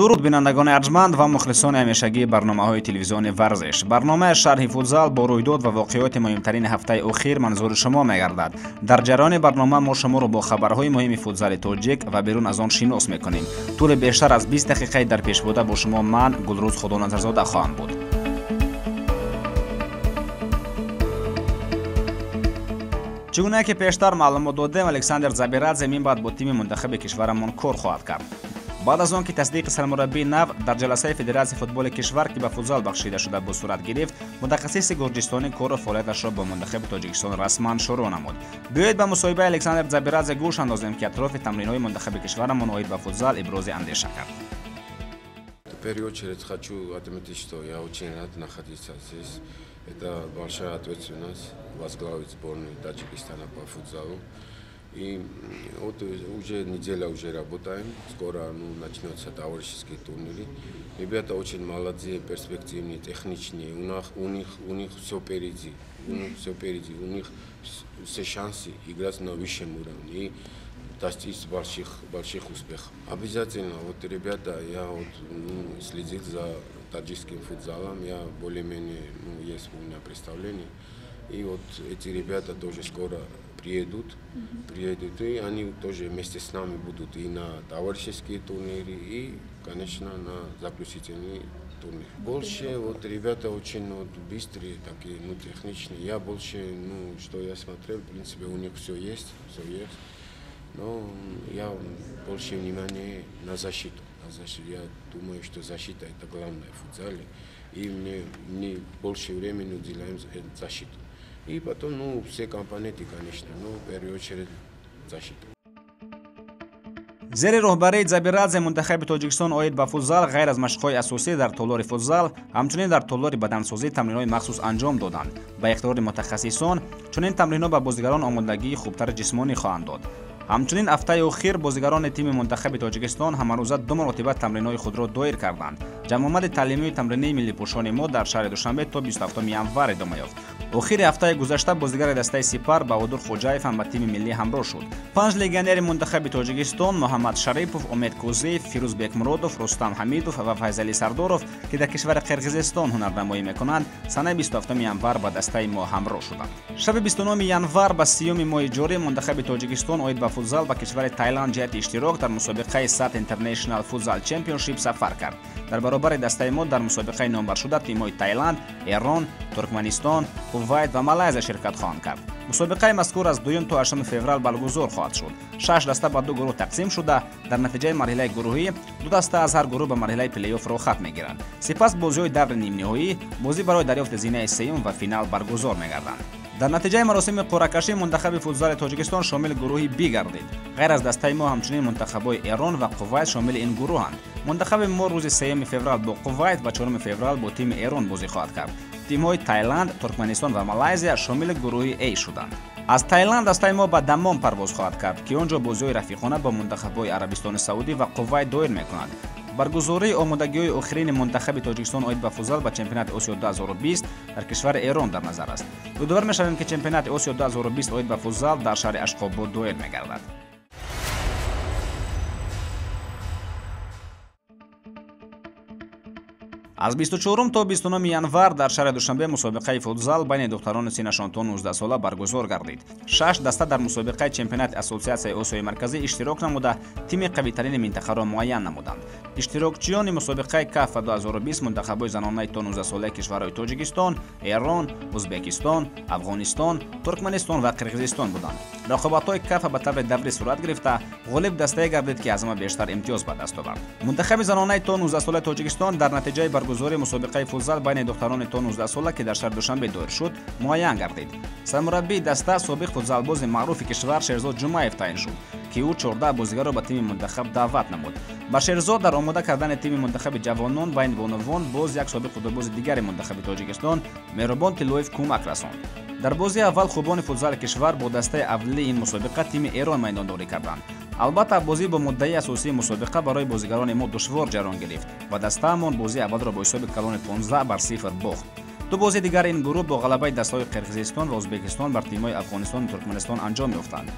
дуруд бинандагони арҷманд ва мухлисони ҳамешагии барномаҳои телевизиони варзиш. Барномаи Шархи Футзал бо рӯйдод ва воқеиёти муҳимтарини ҳафтаи охир манзури шумо мегардад. Дар ҷараёни барнома мо шуморо бо хабарҳои муҳими футзали тоҷик ва берун аз он шинос мекунем. тӯли бештар аз 20 дақиқаи дар пешбуда бо шумо ман Гулрӯз Худоназарзода хоҳам буд. чӣ гуна ки пештар маълумот додем, Александр Забирадзе мин баъд бо тими мунтахаби кишварамон кор хоҳад кард. баъд аз он ки тасдиқи сармураббии нав дар ҷаласаи Федератсияи футболи кишвар ки ба футзал бахшида шуда бо сурат гирифт, мутахассиси гурҷистонӣ кору фаъолияташро бо мунтахаби Тоҷикистон расман шурӯъ намуд. биёед ба мусоҳибаи Александр Забирадзе гӯш андозем ки атрофи тамринҳои мунтахаби кишварамон оид ба футзал ибрози андеша кард. В первую очередь хочу отметить, что я очень рад находиться здесь. Это большая ответственность возглавить сборную Таджикистана по футзалу. И вот уже неделя уже работаем, скоро начнется товарищеские турниры. Ребята очень молодые, перспективные, техничные, у них все впереди, у них все шансы играть на высшем уровне и достичь больших успехов. Обязательно, вот ребята, я следил за таджикским футзалом, я более-менее, есть у меня представление. И вот эти ребята тоже скоро приедут, и они тоже вместе с нами будут и на товарищеские турниры, и, конечно, на заключительный турнир. Больше вот ребята очень быстрые, такие, техничные. Я больше, что я смотрел, в принципе, у них все есть. Но я больше внимания на защиту. Я думаю, что защита это главное в футзале. И мне больше времени уделяем защиту. И потом, все компоненты, конечно, в первую очередь защита. зери роҳбарии Забирадзе мунтахаби Тоҷикистон оид ба футзал ғайр аз машқҳои асосӣ дар толори футзал, ҳамчунин дар толори бадансозӣ тамринҳои махсус анҷом доданд. Ба ихтиёри мутахассисон, чунин тамринҳо ба бозигарон омодагии хубтари ҷисмонӣ хоҳанд дод. ҳамчунин ҳафтаи охир бозигарони тими мунтахаби Тоҷикистон ҳамарӯза 2 маротиба тамринҳои худро доир карданд. ҷамъомади таълимии тамринии миллипӯшони мо дар шаҳри Душанбе то 27 январ идома ёфт. охири ҳафтаи гузашта бозигари дастаи Сипар Баҳодур Хоҷаев ҳам ба тими миллӣ ҳамроҳ шуд. 5 легионери мунтахаби Тоҷикистон Муҳаммад Шарипов, Умед Кӯзиев, Фирӯзбек Муродов, Рустам Ҳамидов ва Файзали Сардоров ки дар кишвари Қирғизистон ҳунарнамоӣ мекунанд, санаи 27 январ ба дастаи мо ҳамроҳ шуданд. шаби 29 январ ба 30 моҳи ҷорӣ мунтахаби Тоҷикистон оид ба футзал ба кишвари Таиланд ҷиҳати иштирок дар мусобиқаи SAT International Futsal Championship сафар кард. дар баробари дастаи мо дар мусобиқаи номбаршуда тимҳои Таиланд, Эрон, Туркманистон, Кувайт ва Малайзия ширкат хоҳанд кард. мусобиқаи мазкур аз 2 то 8 феврал баргузор хоҳад шуд. 6 даста ба 2 гурӯҳ тақсим шуда, дар натиҷаи марҳилаи гурӯҳӣ 2 даста аз ҳар гурӯҳ ба марҳилаи плей-офф рохат мегиранд. сипас бозиҳои даври нимниҳоӣ, бозӣ барои дарёфти зинаи сеюм ва финал баргузор мегарданд. дар натиҷаи маросими қуръакашӣ мунтахаби футзали Тоҷикистон шомили гурӯҳи Б гардид. ғайр аз дастаи мо ҳамчунин мунтахабҳои Эрон ва Кувайт шомили ин гурӯҳанд. мунтахаби мо рӯзи 3 феврал бо Кувайт ва 4 феврал бо тими Эрон бозӣ хоҳад кард. тимҳои Таиланд, Туркманистон ва Малайзия шомили гурӯҳи А шуданд. аз Таиланд дастаи мо ба Даммом парвоз хоҳад кард ки он ҷо бозиҳои рафиқона ба мунтахабҳои Арабистони Саудӣ ва Кувайт доир мекунад. баргузории омодагиҳои охирини мунтахаби Тоҷикистон оид ба футзал ба чемпионати Осиё 2020 дар кишвари Эрон дар назар аст. ёдовар мешавем ки чемпионати Осиё 2020 оид ба футзал дар шаҳри Ашхобод доир мегардад. аз 24 то 29 январ дар шаҳри Душанбе мусобиқаи футзал байни духтарони синашон то 19 сола баргузор гардид. 6 даста дар мусобиқаи чемпионати Ассотсиатсияи Осиёи Марказӣ иштирок намуда, тими қавитарини минтақаро муайян намуданд. иштирокчиёни мусобиқаи КАФ 2020 мунтахабҳои занонаи то 19 солаи кишварҳои Тоҷикистон, Эрон, Узбекистон, Афғонистон, Туркманистон ва Қирғизистон буданд. рақобатҳои КАФ ба таври даврӣ сурат гирифта, ғолиб дастае гардид ки аз ҳама бештар имтиёз ба даст овард. мунтахаби занонаи то 19 солаи Тоҷикистон дар натиҷаи баргузори мусобиқаи футзал байни духтарони то 19 сола ки дар шаҳри Душанбе доир шуд, муайян гардид. сармураббии даста собиқ футзалбози маъруфи кишвар Шерзод Ҷумаев таъин шуд, ки ӯ 14 бозигарро ба тими мунтахаб даъват намуд. ба Шерзод дар омода кардани тими мунтахаби ҷавонон байни бонувон боз як собиқ футболбози дигари мунтахаби Тоҷикистон Меҳрубон Тиллоев кӯмак расонд. дар бозии аввал Хубони футзали кишвар бо дастаи аввалии ин мусобиқа тими Эрон майдондорӣ карданд. албатта бозӣ бо муддаи асосии мусобиқа барои бозигарони мо душвор ҷараён гирифт ва дастаамон бозии аввалро бо ҳисоби калони 15-0 бохт. ду бозии дигар ин гурӯҳ бо ғалабаи дастаҳои Қирғизистон ва Узбекистон бар тимҳои Афғонистон ва Туркманистон анҷом ёфтанд.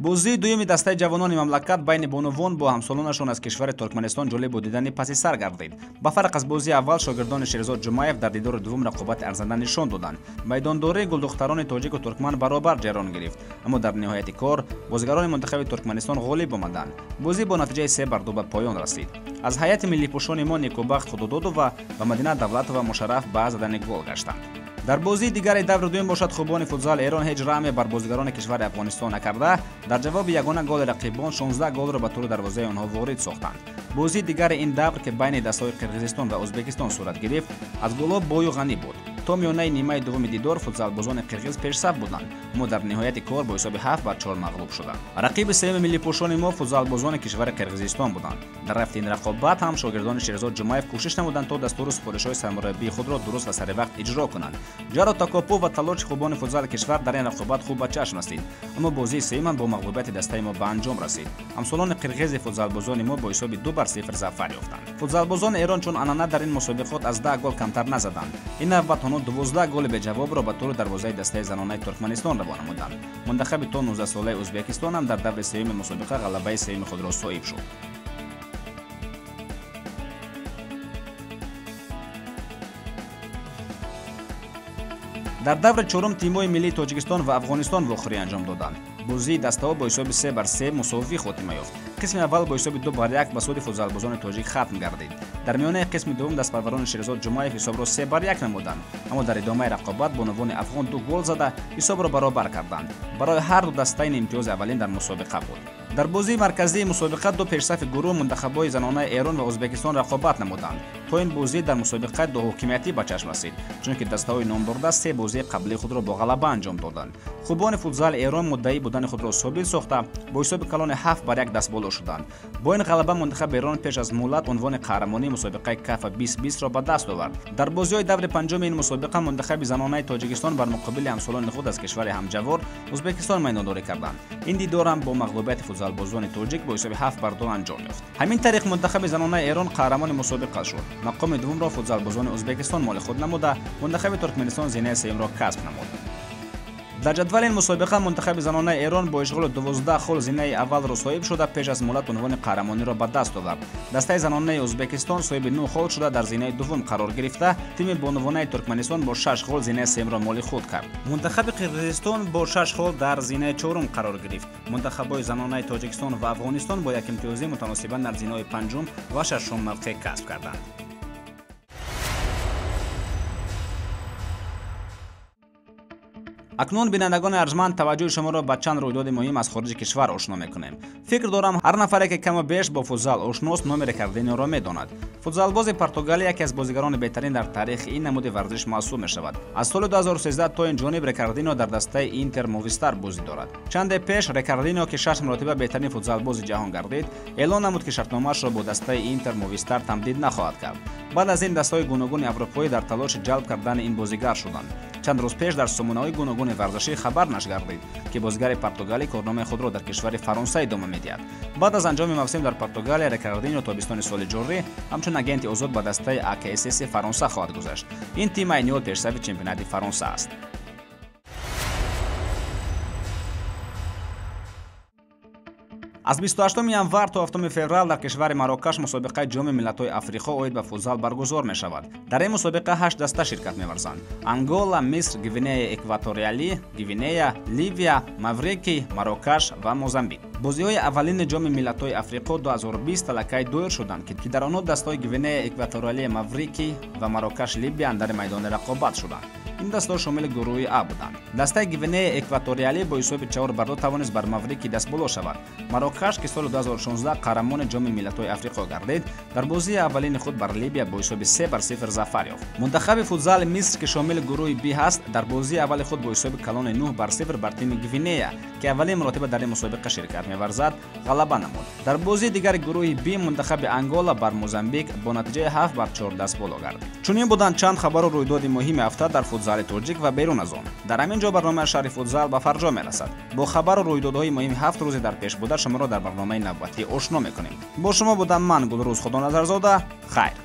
бозии дуюми дастаи ҷавонони мамлакат байни бонувон бо ҳамсолонашон аз кишвари Туркманистон ҷолибу дидани паси сар гардид. Ба фарқ аз бозии аввал шогирдони Шерзод Ҷумаев дар дидори дуввум рақобати арзанда нишон доданд. Майдондории гулдухтарони тоҷику туркман баробар ҷараён гирифт, аммо дар ниҳояти кор бозигарони мунтахаби Туркманистон ғолиб омаданд. Бозӣ бо натиҷаи 3-2 ба поён расид. Аз ҳайати миллипӯшони мо Никобахт Худудодова ва Мадина Давлатова мушарраф ба задани гол гаштанд. дар бозии дигари даври дуюм бошад Хубони Футзал Эрон ҳеҷ раҳме бар бозигарони кишвари Афғонистон накарда, дар ҷавоби ягона голи рақибон 16 голро ба тӯри дарвозаи онҳо ворид сохтанд. бозии дигари ин давр ки байни дастаҳои Қирғизистон ва Ӯзбекистон сурат гирифт, аз голҳо бою ғанӣ буд. то миёнаи нимаи дуввуми дидор футзалбозони қирғиз пешсаф буданд, аммо дар ниҳояти кор бо ҳисоби 7-4 мағлуб шуданд. рақиби сеюми миллипӯшони мо футзалбозони кишвари Қирғизистон буданд. дар рафти ин рақобат ҳам шогирдони Шерзод Ҷумаев кӯшиш намуданд то дастуру супоришҳои сармураббии худро дуруст ва саривақт иҷро кунанд. ҷаро такоппу ва талоши Хубони Футзали кишвар дар ин рақобат хуб ба чашм расид, аммо бозии сеюмам бо мағлубияти дастаи мо ба анҷом расид. ҳамсолони қирғизи футзалбозони мо бо ҳисоби 2-0 зафар ёфтанд. футзалбозони Эрон чун анъана дар ин мусобиқот аз 10 гол камтар назаданд. ин навбат онҳо 12 голи беҷавобро ба тӯри дарвозаи дастаи занонаи Туркманистон равона намуданд. мунтахаби то 19-солаи Ӯзбекистон ҳам дар даври сеюми мусобиқа ғалабаи сеюми худро соҳиб шуд. дар даври чорум тимҳои миллии Тоҷикистон ва Афғонистон вохӯрӣ анҷом доданд. бозии дастаҳо бо ҳисоби 3-3 мусовӣ хотима ёфт. қисми аввал бо ҳисоби 2-1 ба суди футзалбозони тоҷик хатм гардид. дар миёнаи қисми дуввум дастпарварони Шерзод Ҷумаев ҳисобро 3-1 намуданд, аммо дар идомаи рақобат бонувони афғон 2 гол зада ҳисобро баробар карданд. барои ҳар ду дастаи имтиёзи аввалин дар мусобиқа буд. дар бозии марказии мусобиқа ду пешсафи гурӯҳ мунтахабои занонаи Эрон ва Ӯзбекистон рақобат намуданд. то ин бозӣ дар мусобиқа ду ҳокимиятӣ ба чашм расид, чунки дастаҳои номдорда 3 бозии қаблии худро бо ғалаба анҷом доданд. Хубони Футзал Эрон муддаӣ будани худро собит сохта, бо ҳисоби калони 7-1 дастболо шуданд. бо ин ғалаба мунтахаби Эрон пеш аз муллат унвони қаҳрамонии мусобиқаи кафа 2020-ро ба даст овард. дар бозиҳои даври панҷуми ин мусобиқа мунтахаби занонаи Тоҷикистон бар муқобили ҳамсолони худ аз кишвари ҳамҷавор Ӯзбекистон майдондорӣ карданд. ин дидор ҳам бо мағлубияти футзалбозони тоҷик бо ҳисоби 7-2 анҷом ёфт. ҳамин тариқ мунтахаби занонаи Эрон қаҳрамони мусобиқа шуд. мақоми дуввумро футзалбозони Ӯзбекистон моли худ намуда, мунтахаби Туркменистон зинаи сеюмро касб намуд. дар ҷадвали ин мусобиқа мунтахаби занонаи Эрон бо ишғоли 12 хол зинаи аввалро соҳиб шуда пеш аз муллат унвони қаҳрамониро ба даст овард. дастаи занонаи Ӯзбекистон соҳиби 9 хол шуда дар зинаи дуввум қарор гирифта, тими бонувонаи Туркманистон бо 6 хол зинаи сеюмро моли худ кард. мунтахаби Қирғизистон бо 6 хол дар зинаи чорум қарор гирифт. мунтахабои занонаи Тоҷикистон ва Афғонистон бо як имтиёзӣ мутаносибан дар зинаи панҷум ва шашум мавқеъ касб карданд. акнун бинандагони арҷманд таваҷҷӯҳи шуморо ба чанд рӯйдоди муҳим аз хориҷи кишвар ошно мекунем. фикр дорам ҳар нафаре ки каму беш бо футзал ошност номи Рикардиньоро медонад. футзалбози Португалия яке аз бозигарони беҳтарин дар таърихи ин намуди варзиш маҳсуб мешавад. аз соли 2013 то ин ҷониб Рикардиньо дар дастаи Интер Мовистар бозӣ дорад. чанде пеш Рикардиньо ки 6 маротиба беҳтарин футзалбози ҷаҳон гардид, эълон намуд ки шартномаашро бо дастаи Интер Мовистар тамдид нахоҳад кард. баъд аз ин дастаҳои гуногуни аврупоӣ дар талоши ҷалб кардани ин бозигар шуданд. чанд рӯз пеш дар сомонаҳои гуногуни варзашӣ хабар нашр гардид ки бозигари португалӣ корномаи худро дар кишвари Фаронса идома медиҳад. баъд аз анҷоми мавсим дар Португалия, Рикардиньо тобистони соли ҷорӣ ҳамчун агенти озод ба дастаи АКСС Фаронса хоҳад гузашт. ин тим айни ҳол пешсафи чемпионати Фаронса аст. аз 28 январ то 7 феврал дар кишвари Марокаш мусобиқаи ҷоми миллатҳои Африқо оид ба футзал баргузор мешавад. дар ин мусобиқа 8 даста ширкат меварзанд: Ангола, Миср, Гвинея Экваториалӣ, Гвинея, Ливия, Маврикий, Марокаш ва Мозамбик. бозиҳои аввалини ҷоми миллатҳои Африқо 2020 талакай доир шуданд ки дар онҳо дастаҳои Гвинея Экваториалӣ, Маврикий ва Марокаш Либия андари майдони рақобат шуданд. ин дастаҳо шомили гурӯҳи А буданд. дастаи Гвинея Экваториалӣ бо ҳисоби 4-2 тавонист бар Маврикий дастболо шавад. Марокаш ки соли 2016 қаҳрамони ҷоми миллатҳои Африқо гардид, дар бозии аввалини худ бар Либия бо ҳисоби 3-0 зафар ёфт. мунтахаби футзали Миср ки шомили гурӯҳи Б ҳаст, дар бозии аввали худ бо ҳисоби калони 9-0 бар тими Гвинея ки аввалин маротиба дар ин мусобиқа ширкат меварзад ғалаба намуд. дар бозии дигари гурӯҳи Б мунтахаби Ангола бар Мозамбик бо натиҷаи 7-4 дастболо гардид. чунин буданд чанд хабару рӯйдоди муҳими ҳафта дар футзали тоҷик ва берун аз он. дар ҳамин ҷо барномаи Шархи Футзал ба фарҷо мерасад. бо хабару рӯйдодҳои муҳими 7 рӯзи дар пешбуда шуморо дар барномаи навбатӣ ошно мекунем. бо шумо будам ман Гулрӯз Худоназарзода. хайр.